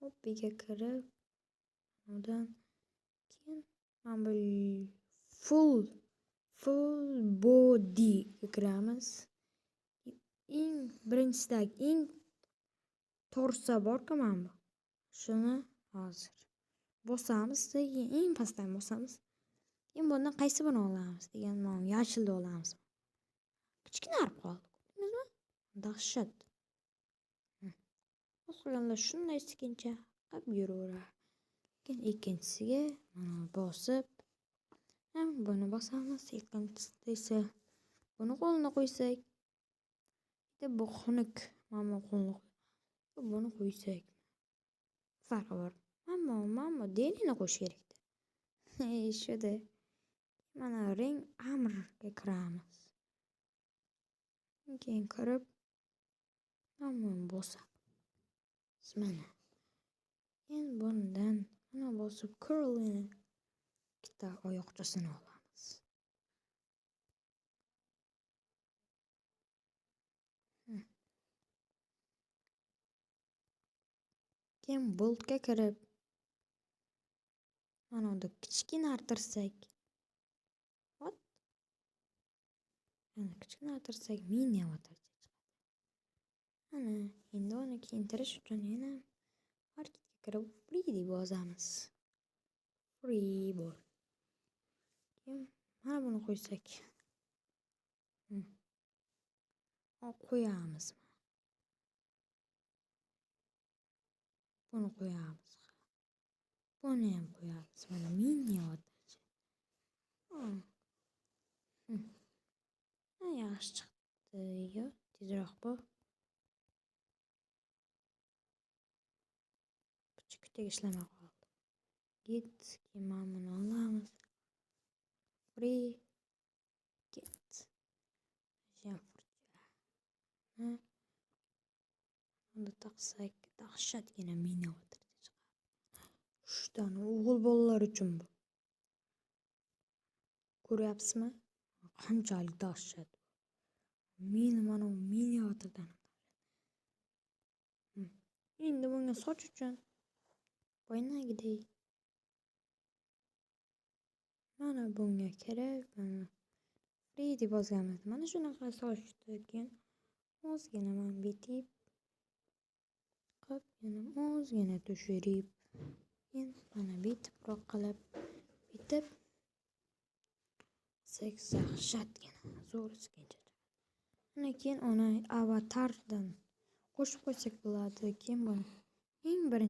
Hobbiga kirib, undan keyin mana bu full bodyga kiramiz. Eng birinchisidagi eng torsa bor-ku mana bu. Shuni hozir bosamiz, keyin eng pastdan bosamiz. Keyin bundan qaysi birini olamiz degan, mana yashilni olamiz. Kichkinarib qoldi. Ko'rdingizmi? Dahshat. O'qiganda shunday sekincha qilib yuraveradi. Keyin ikkinchisiga mana bosib, ham buni bosamiz. Ikkinchisida esa buni qo'lini qo'ysak, bu xunuk, mana bu qo'lini buni qo'ysak. Farqi bor. Mana denini qo'yish kerakda. Shuda. Mana rang amrga kiramiz. Keyin kirib, mana bosamiz. Mana. Endi bundan mana bosib curlini ikkita oyoqchasini olamiz. Keyin boltga kirib, mana unda kichkinartirsak, hop. Mana kichkinartirsak mini avatarcha chiqadi. Mana endi uni kiyintirish uchun yana marketga kirib free deb yozamiz. Free bor. Keyin mana buni qo'ysak. Qo'yamiz. Buni qo'yamiz. Buni ham qo'yamiz. Mana mini avatarcha. Yaxshi chiqdi. Yo, tezroq bu. Kichikdek ishlamay qoldi. Git, keyin mana buni olamiz. Free get. Unda taqsak, dahshatgina mini avatarcha chiqadi. Shudan o'g'il bolalar uchun bu. Ko'ryapsizmi? Qanchalik dahshat. Men mana mini avatardan. Endi bunga soch uchun boyagidek mana bunga kirib, mana free deb yozganmiz. Mana shunaqa sochni keyin ozgina mana bitib qilib, yana ozgina tushirib, keyin mana bitibroq qilib, bitib dahshatgina zo'r sekincha chiqadi. Ana keyin uni avatardan qo'shib qo'ysak bo'ladi. Keyin buni eng birinchi